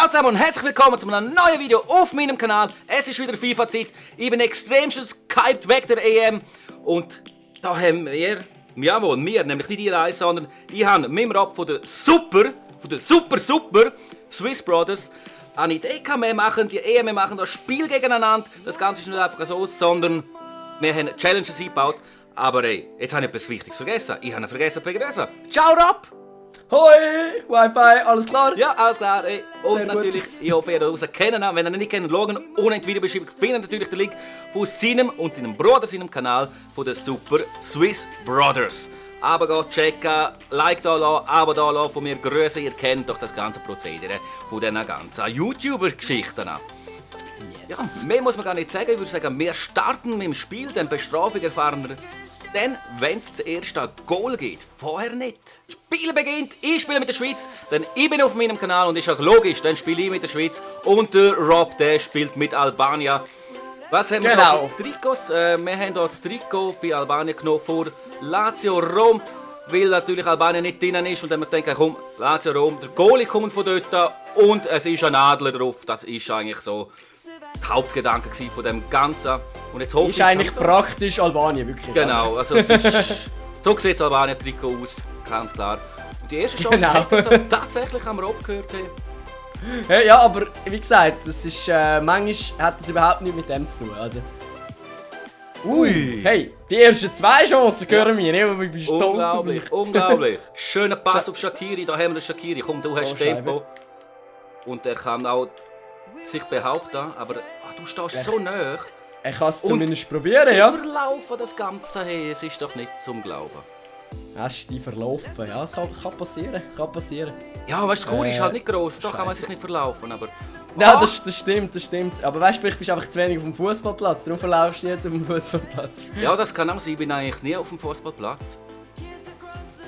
Ciao zusammen und herzlich willkommen zu einem neuen Video auf meinem Kanal. Es ist wieder FIFA-Zeit. Ich bin extremst gehypt weg der EM. Und da haben wir, jawohl, wir, nämlich nicht die Reise, sondern die haben mit dem Rap von der super Swiss Brothers eine Idee gehabt. Wir machen die EM, wir machen das Spiel gegeneinander. Das Ganze ist nicht einfach so, sondern wir haben Challenges eingebaut. Aber ey, jetzt habe ich etwas Wichtiges vergessen. Ich habe vergessen zu begrüßen. Ciao Rap! Hoi! Wi-Fi, alles klar? Ja, alles klar. Ey. Und Sehr natürlich, ich hoffe, ihr da draußen kennt ihn. Wenn ihr ihn nicht kennt, schauen. Unten in der Videobeschreibung findet ihr natürlich den Link von seinem und seinem Bruder, seinem Kanal von den Super Swiss Brothers. Aber geht checken, Like da lassen, Abo da lassen, von mir Grüße. Ihr kennt doch das ganze Prozedere von diesen ganzen YouTuber-Geschichten. Ja, mehr muss man gar nicht sagen. Ich würde sagen, wir starten mit dem Spiel, denn Bestrafung erfahren wir dann, wenn es zuerst ein Goal gibt. Vorher nicht. Das Spiel beginnt, ich spiele mit der Schweiz, denn ich bin auf meinem Kanal und ist auch logisch, dann spiele ich mit der Schweiz und der Rob, der spielt mit Albanien. Was haben wir Genau. für Trikots? Wir haben hier das Trikot bei Albanien genommen vor Lazio Rom, weil natürlich Albanien nicht drin ist und dann wir denken, komm, Lazio Rom, der Goalie kommt von dort und es ist ein Adler drauf. Das ist eigentlich so der Hauptgedanke von dem Ganzen. Und jetzt hoffe Ist eigentlich praktisch Albanien, wirklich. Genau, also es ist, so sieht das Albanien-Trikot aus, ganz klar. Und die erste Chance Genau. hätten sie tatsächlich am Rob gehört. Hey, ja, aber wie gesagt, das ist, manchmal hat das überhaupt nichts mit dem zu tun. Also. Ui! Hey, die ersten zwei Chancen gehören mir, ich bin stolz auf Unglaublich, mich. unglaublich. Schöner Pass auf Shaqiri, da haben wir den Shaqiri. Komm, du hast Oh, Tempo. Und er kann auch sich behaupten, aber du stehst so nah. Ich kann es zumindest probieren, ja. Verlaufen das Ganze, hey, es ist doch nicht zum Glauben. Hast du die verlaufen? Ja, das kann passieren, kann passieren. Ja, weißt du, Goal ist halt nicht gross, da kann man sich nicht verlaufen, aber... Ja, das stimmt. Aber weißt du, vielleicht bist du einfach zu wenig auf dem Fußballplatz, darum verlaufst du jetzt auf dem Fußballplatz. Ja, das kann auch sein, ich bin eigentlich nie auf dem Fußballplatz.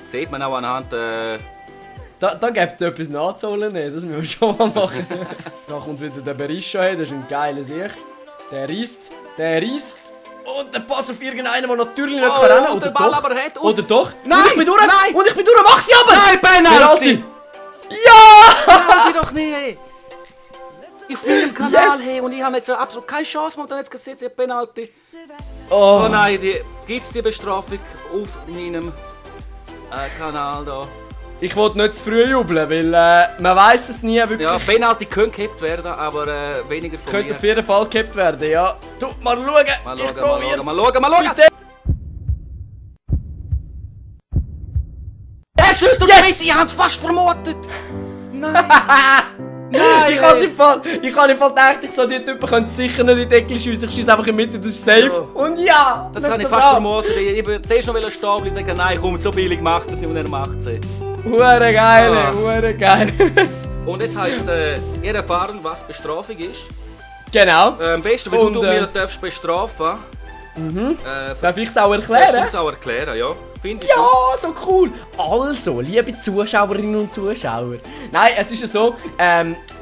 Sieht man auch anhand... Da gibt es etwas nachzuholen, ne? Das müssen wir schon mal machen. Dann kommt wieder der Berisha her, das ist ein geiler Sieg. Der reisst. Und der Pass auf irgendeinen, der natürlich nicht rennen kann. und der Ball aber hat... Oder doch? Nein! Und ich bin durch! Nein! Und ich bin durch! Mach sie aber! Nein, Penalty! Ja! Penalty doch nicht, hey! Auf meinem Kanal, Yes! hey, und ich habe jetzt absolut keine Chance mehr, und dann jetzt gesehen, sie hat Penalty. Oh, Oh nein, gibt es die Bestrafung auf meinem Kanal da? ich wollte nicht zu früh jubeln, weil man weiß es nie wirklich. Ja, Penalty könnte gekippt werden, aber weniger von Könnte mir. auf jeden Fall gekippt werden, ja. Du, mal schauen! Mal Ich schauen, probier's. mal schauen! Bitte. Er schießt durch Yes! die Mitte, ich hab's fast vermutet! Nein! Nein! Ich habe im Fall gedacht, die Typen können sicher nicht in die Deckel schiessen. Ich schiesse einfach in die Mitte, das ist safe. Ja. Und ja! Das nicht habe ich das fast auch. vermutet. Ich wollte zuerst noch stehen bleiben und denke, nein, komm, so billig macht er es nicht, und er macht es. Hure geil, Ah. hure geil. Und jetzt heisst es, ihr erfahren, was Bestrafung ist. Genau. Am besten, wenn Und, du mir darfst bestrafen. Darf ich es auch Kannst du erklären? es auch erklären, ja? Finde ich schon. Ja, so cool. Also, liebe Zuschauerinnen und Zuschauer. Nein, es ist ja so,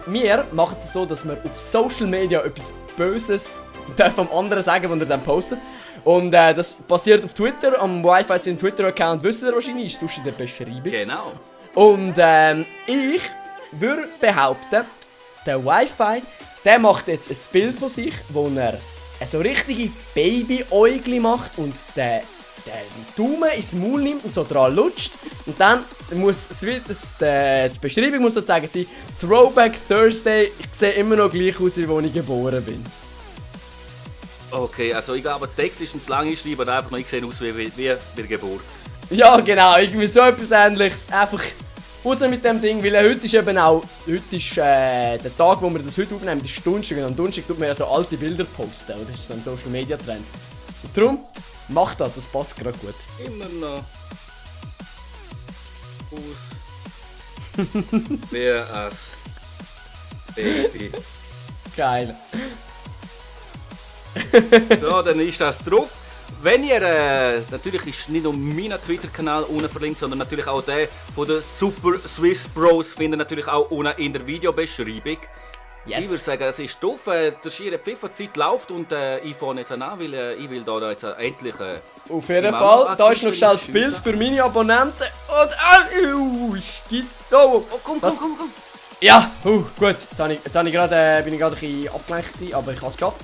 wir machen es so, dass wir auf Social Media etwas Böses dürfen am anderen sagen, was er dann postet. Und das passiert auf Twitter, am Wi-Fi seinen Twitter-Account, wisst ihr wahrscheinlich, ist sonst in der Beschreibung. Genau. Und ich würde behaupten, der Wi-Fi, der macht jetzt ein Bild von sich, wo er so richtige Baby-Äugli macht und den Daumen ins Maul nimmt und so dran lutscht. Und dann muss die Beschreibung muss sozusagen sein: Throwback Thursday, ich sehe immer noch gleich aus, wie als ich geboren bin. Okay, also ich glaube, der Text ist zu lang geschrieben, aber einfach noch, ich sehe aus wie bei der Geburt. Ja, genau, irgendwie so etwas Ähnliches. Einfach raus mit dem Ding, weil heute ist eben auch, heute ist der Tag, wo wir das heute aufnehmen, das ist Donnerstag, und am Donnerstag tut man ja so alte Bilder posten, oder? Das ist so ein Social Media Trend. Und darum, mach das passt gerade gut. Immer noch aus wie ein Baby. Geil. So, dann ist das drauf. Wenn ihr, natürlich ist nicht nur mein Twitter-Kanal unten verlinkt, sondern natürlich auch der von den Super Swiss Bros findet ihr natürlich auch unten in der Videobeschreibung. Yes. Ich würde sagen, es ist doof, der schiere FIFA-Zeit läuft und ich fange jetzt an, weil ich will da jetzt endlich... Auf jeden Mama Fall, da ist noch schnell das Bild für meine Abonnenten. Und oh, Oh, komm. Ja, gut. Jetzt bin ich gerade ein bisschen abgelenkt gewesen, aber ich habe es geschafft.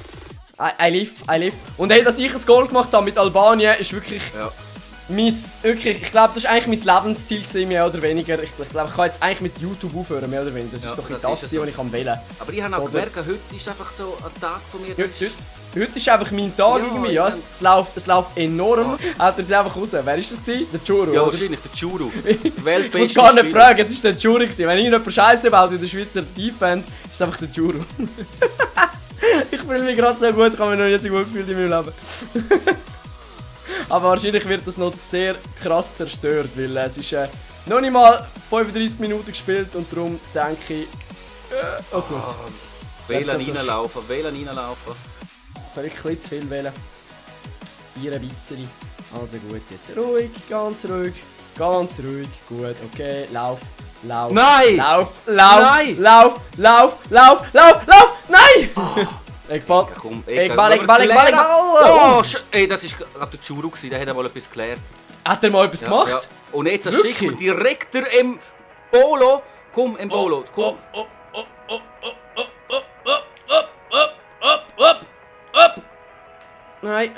I live. Und hey, dass ich ein Goal gemacht habe mit Albanien, ist wirklich... Ja. Ich glaube, das war eigentlich mein Lebensziel gewesen, mehr oder weniger. Ich glaube, ich kann jetzt eigentlich mit YouTube aufhören, mehr oder weniger. Das ist so ein bisschen das Ziel, was ich wählen. Aber ich habe auch gemerkt, heute ist einfach so ein Tag von mir. Heute ist einfach mein Tag irgendwie, ja. Es läuft enorm. Hat er es einfach raus. Wer ist das gewesen? Der Churu, ja, oder? wahrscheinlich der Churu. Ich muss gar nicht fragen, es ist der Churu gewesen. Wenn irgendjemand Scheiße baut in der Schweizer Defense, ist es einfach der Churu. Ich fühle mich gerade so gut, ich habe mich noch nie so gut gefühlt in meinem Leben. Aber wahrscheinlich wird das noch sehr krass zerstört, weil es ist noch nicht mal 35 Minuten gespielt und darum denke ich... oh gut. WLAN reinlaufen. Vielleicht ein bisschen zu viel wählen. Ihre Witzeri. Also gut, jetzt ruhig, ganz ruhig, gut, okay, lauf. Nein! Nein! Lauf! Nein! Eckball! Eckball! Oh, ey, das war glaub der Churu, der hat mal etwas geklärt. Hat er mal etwas gemacht? Ja. Und jetzt schickt mir direkt im Bolo. Komm, im Bolo. Komm. Nein,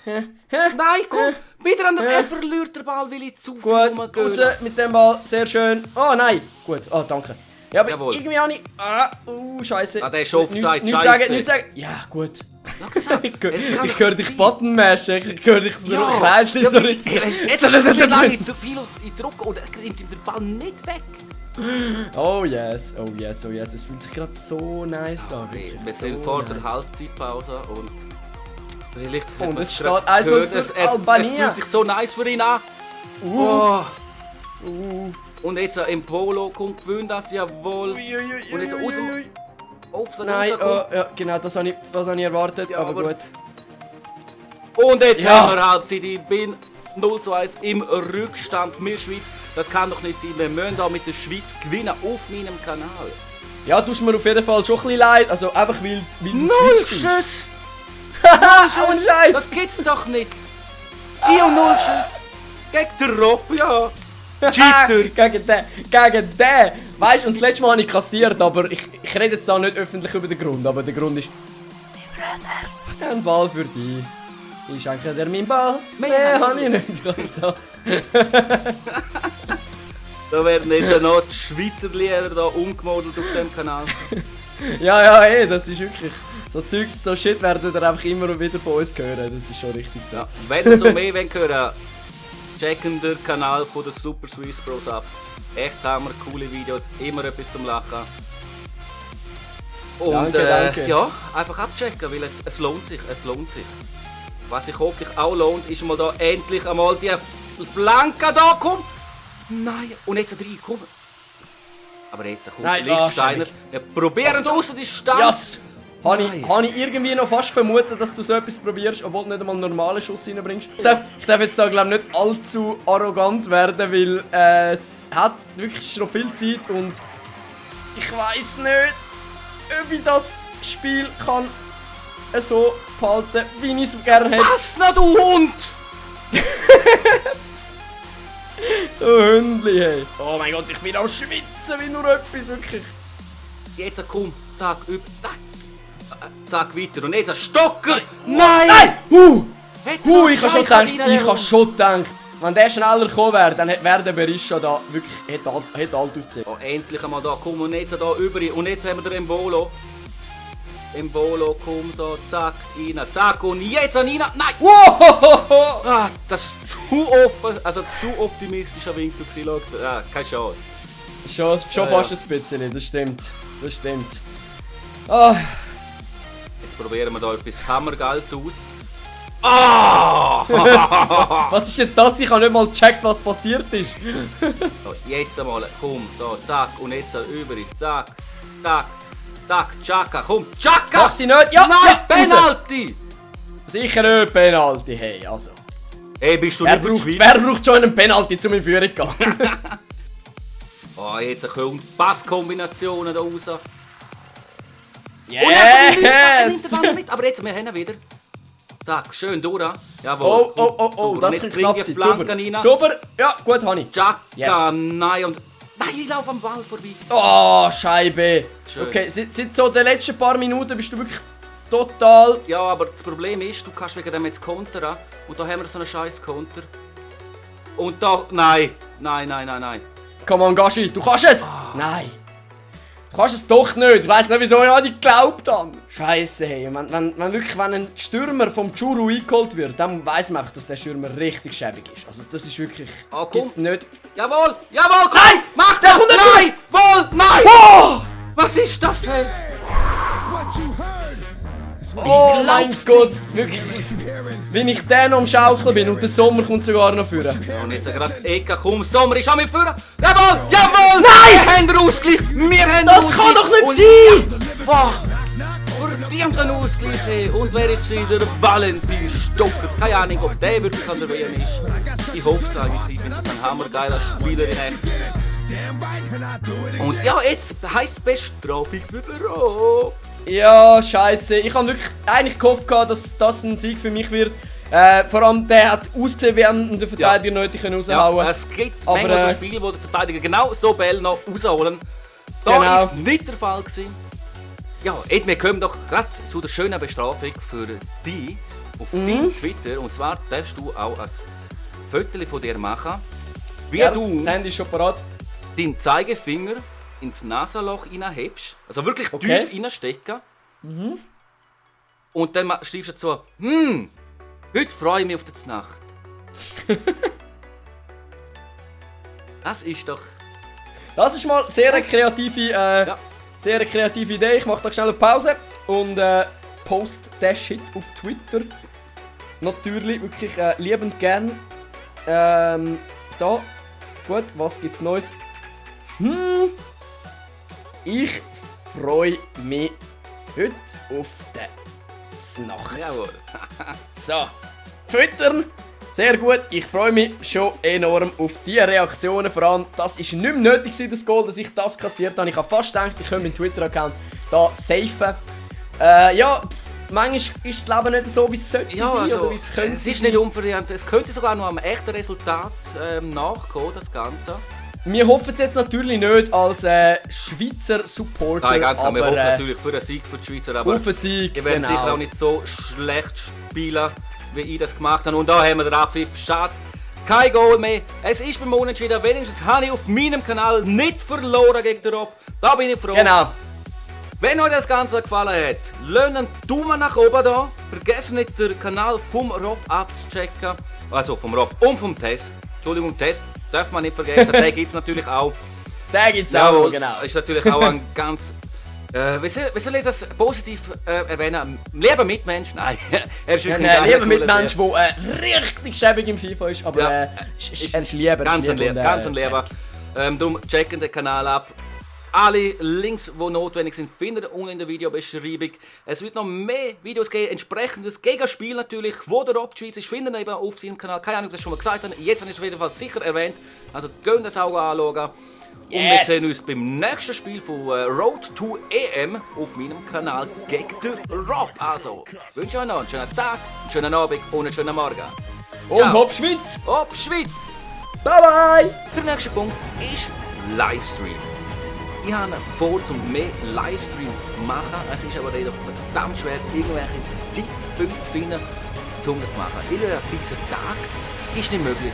Nein, komm! Wieder an der verliert der Ball, weil ich zu viel gut, raus mit dem Ball, sehr schön. Oh nein, gut, oh danke. Ja, aber Jawohl. irgendwie auch nicht... Scheiße. Ah, der ist Offside, Nichts sagen. Ja, gut. Ich höre dich Button mashen, ich höre dich so Kreisli so richtig... Jetzt ist er lange viel in Druck und er nimmt ihm den Ball nicht weg. Oh yes. Es fühlt sich gerade so nice an. Wir sind vor der Halbzeitpause und... Und es steht 1-0 für Albanien. Es fühlt sich so nice für ihn an. Und jetzt im Polo kommt gewöhnt das, jawohl. Und jetzt aus dem Offside rauskommt. Ja, genau, das habe ich erwartet, Ja, aber gut. Und jetzt haben wir Halbzeit. Ich bin 0:1 im Rückstand. Wir Schweiz, das kann doch nicht sein. Wir müssen da mit der Schweiz gewinnen auf meinem Kanal. Ja, tust mir auf jeden Fall schon ein bisschen leid. Also einfach weil du 0 Schuss! Ohne Scheiß! Das gibt's doch nicht! Ich und 0 Schuss! Gegen den Rob, ja! Cheater! gegen den! Weißt du, und das letzte Mal habe ich kassiert, aber ich rede jetzt da nicht öffentlich über den Grund, aber der Grund ist... Mein Bruder! Ein Ball für dich. Ich schenke dir meinen Ball. Mehr habe ich nicht. So. Da werden jetzt noch die Schweizer Lieder da umgemodelt auf dem Kanal. Ja, das ist wirklich... So Zeugs, so Shit werden ihr einfach immer wieder von uns hören. Das ist schon richtig so. Ja, wenn ihr so mehr hören checken den Kanal von der Super Swiss Bros ab. Echt hammer, coole Videos, immer etwas zum Lachen. Und danke. Ja, einfach abchecken, weil es lohnt sich, Was sich hoffentlich auch lohnt, ist mal da endlich einmal die Flanke da, komm! Nein, und jetzt rein, komm! Aber jetzt kommt Lichtsteiner. Wir probieren es aus, die Stange! Yes. Habe ich irgendwie noch fast vermutet, dass du so etwas probierst, obwohl du nicht einmal einen normalen Schuss reinbringst. Ich darf jetzt da glaube nicht allzu arrogant werden, weil es hat wirklich schon viel Zeit und ich weiss nicht, ob ich das Spiel kann so behalten, wie ich es gerne hätte. Was na du Hund! Du Hündli, hey. Oh mein Gott, ich bin am Schwitzen wie nur etwas, wirklich. Jetzt komm, zack, zack, weiter. Und jetzt ein Stocker! Nein! Ich habe schon gedacht, wenn der schneller gekommen wäre, dann wäre der Berisha da wirklich, hätte alt ausgesehen. Oh, endlich einmal da, komm, und jetzt da über. Und jetzt haben wir den Embolo. Embolo, komm da, zack, rein, zack, und jetzt an rein. Nein! Wow! Ah, das ist zu offen, also zu optimistischer Winkel gewesen, keine Chance. Schon fast ein bisschen, das stimmt. Oh. Jetzt probieren wir da etwas Hammergeiles aus. Ah! Was ist jetzt das? Ich habe nicht mal gecheckt, was passiert ist. So, jetzt einmal, komm, da, zack, und jetzt über, zack, tack, tack, Chaka, komm, Chaka! Mach sie nicht! Ja! Nein, Ja, Penalty! Sicher nicht Penalty, hey, also. Hey, bist du nicht für die Schweiz? Wer braucht schon einen Penalty, um in Führung zu gehen? Oh, jetzt kommt Passkombinationen da raus. Yes! Und er nimmt den Ball mit, aber jetzt, wir haben ihn wieder. Zack, schön durch. Jawohl. Oh, Super. das jetzt kann bringe knapp ich die sein. Flanke rein. Super, ja, gut, Hani. Chaka, Yes. nein, und Nein, ich laufe am Ball vorbei. Oh, Scheibe. Schön. Okay, seit so den letzten paar Minuten bist du wirklich total... Ja, aber das Problem ist, du kannst wegen dem jetzt kontern. Und da haben wir so einen scheiß Konter. Und da... Nein. Komm on, Gashi, du kannst es! Nein. Du kannst es doch nicht. Ich weiss nicht, wieso ich an dich geglaubt habe. Scheiße, hey. Wenn ein Stürmer vom Churu eingeholt wird, dann weiss man einfach, dass der Stürmer richtig schäbig ist. Also das ist wirklich... Ah, komm. Gibt's nicht... Jawohl, komm! Nein! Mach Der das! kommt nicht Nein! Wohl! Nein! Oh! Was ist das, hey? Oh mein Gott! Wirklich. Wenn ich dann am Schaukeln bin und der Sommer kommt sogar noch führen. Und jetzt gerade Eka, komm, Sommer ist an mir führen. Jawohl! Nein! Wir haben den Ausgleich! Wir haben den Ausgleich! Das kann doch nicht Und- sein! Wow! Verdienten Ausgleich, hey. Und wer ist es? Der Valentin Stocker. Keine Ahnung, ob der wirklich an der WM ist. Ich hoffe es eigentlich. Ich finde das ein hammergeiler Spieler in echt. Und ja, jetzt heisst es Bestrafung für den Rob. Ja, scheiße. Ich habe wirklich eigentlich gehofft, dass das ein Sieg für mich wird. Vor allem, der hat ausgesehen, während der Verteidiger nötig raushauen. Ja, es gibt Aber, manchmal so Spiele, wo der Verteidiger genau so Bälle noch rausholen. Da Genau. ist nicht der Fall gewesen. Ja, Ed, wir kommen doch gerade zu der schönen Bestrafung für dich auf deinem Twitter. Und zwar darfst du auch ein Foto von dir machen, wie Ja, du das Handy ist schon parat. deinen Zeigefinger ins Nasenloch reinhebst. Also wirklich Okay. tief reinstecken. Und dann schreibst du so, heute freue ich mich auf die Nacht. Das ist doch... Das ist mal sehr eine kreative, sehr eine kreative Idee. Ich mache da schnell eine Pause und post den Shit auf Twitter. Natürlich, wirklich liebend gern. Da, gut, was gibt's Neues? Ich freue mich heute auf die Nacht. Jawohl. So, Twitter, sehr gut. Ich freue mich schon enorm auf die Reaktionen. Vor allem, das ist nicht mehr nötig gewesen, das Goal, dass ich das kassiert habe. Ich habe fast gedacht, ich könnte meinen Twitter-Account da safen. Ja, manchmal ist das Leben nicht so, wie es sollte Ja, sein also, oder wie es könnte es ist sein. nicht unverdient. Es könnte sogar noch am echten Resultat nachkommen, das Ganze. Wir hoffen es jetzt natürlich nicht als Schweizer Supporter, Nein, ganz klar. Wir aber hoffen natürlich für einen Sieg für die Schweizer, aber auf einen Sieg, ihr werdet sicher auch nicht so schlecht spielen, wie ich das gemacht habe. Und da haben wir den Abpfiff. Schade. Kein Goal mehr. Es ist beim Unentschieden. Wenigstens habe ich auf meinem Kanal nicht verloren gegen den Rob. Da bin ich froh. Genau. Wenn euch das Ganze gefallen hat, lasst einen Daumen nach oben da. Vergesst nicht, den Kanal vom Rob abzuchecken. Also vom Rob und vom Tess. Entschuldigung, Tess darf man nicht vergessen. Den gibt es natürlich auch. Den gibt es auch, Jawohl, genau. ist natürlich auch ein ganz... wie soll ich das positiv erwähnen? Lieber Mitmensch? Nein, er ist wirklich Ein lieber cooler Mitmensch, der richtig schäbig im FIFA ist, aber Ja. er ist lieber. Ganz ein und, Lieber. Darum checken den Kanal ab. Alle Links, die notwendig sind, findet ihr unten in der Videobeschreibung. Es wird noch mehr Videos geben, entsprechendes Gegenspiel natürlich, wo der Rob die Schweiz ist, findet ihr eben auf seinem Kanal. Keine Ahnung, ob ich das schon mal gesagt habe. Jetzt habe ich es auf jeden Fall sicher erwähnt. Also könnt das auch anschauen. Und wir Yes. sehen uns beim nächsten Spiel von Road to EM auf meinem Kanal gegen den Rob. Also, wünsche euch noch einen schönen Tag, einen schönen Abend und einen schönen Morgen. Und Hopp Schweiz! Ob Schweiz! Bye bye! Der nächste Punkt ist Livestream. Ich habe vor, mehr Livestreams zu machen. Es ist aber leider verdammt schwer, irgendwelche Zeitpunkte zu finden, um das zu machen. Irgendein fixer Tag ist nicht möglich.